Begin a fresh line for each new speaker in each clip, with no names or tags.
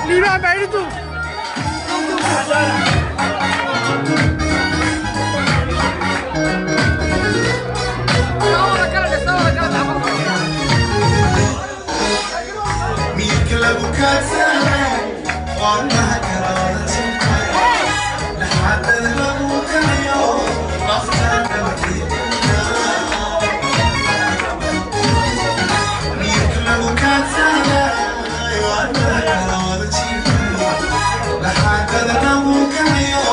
Liibaan baa yidhi duub.
Miyirka lagu kaadsanay, wadnaha kala wada jintay, laxaadada lagu kanayo, nafta nabadgelya. Miyirka lagu kaadsanay, wadnaha kala wada jintay, laxaadada lagu kanayo,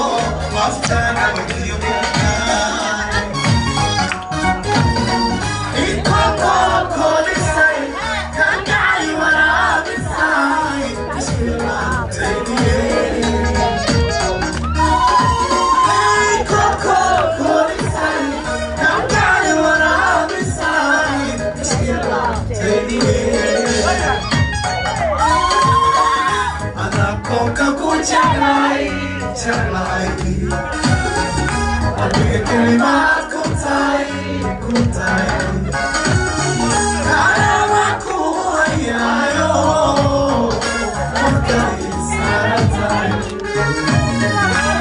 nafta nabadgelya. Adiga kalimaad ku tahay, ku tahay. Karama ku hayaayo, korkay saaran tahay.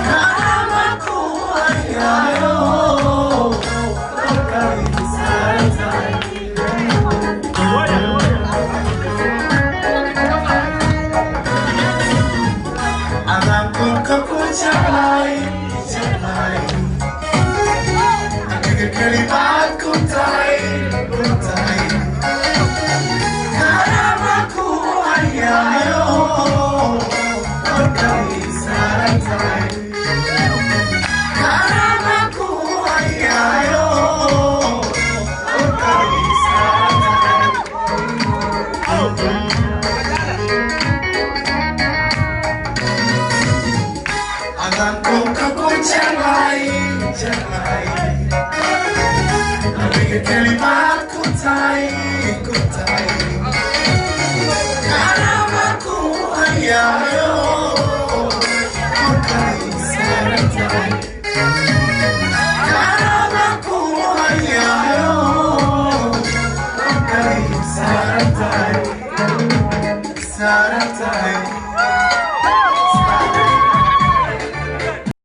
Karama ku hayaayo, korkay saaran tahay. Adaan korka ku jeclay, jeclay. Adiga kalimaad ku tahay, ku tahay. Karama ku hayaayo, korkay saaran tahay. Karama ku hayaayo, korkay saaran tahay. Adaan korka ku jeclay, jeclay. Adiga kalimaad ku tahay, ku tahay. Karama ku hayaayo, korkay saaran tahay. Karama ku hayaayo, korkay saaran tahay. Saaran tahay.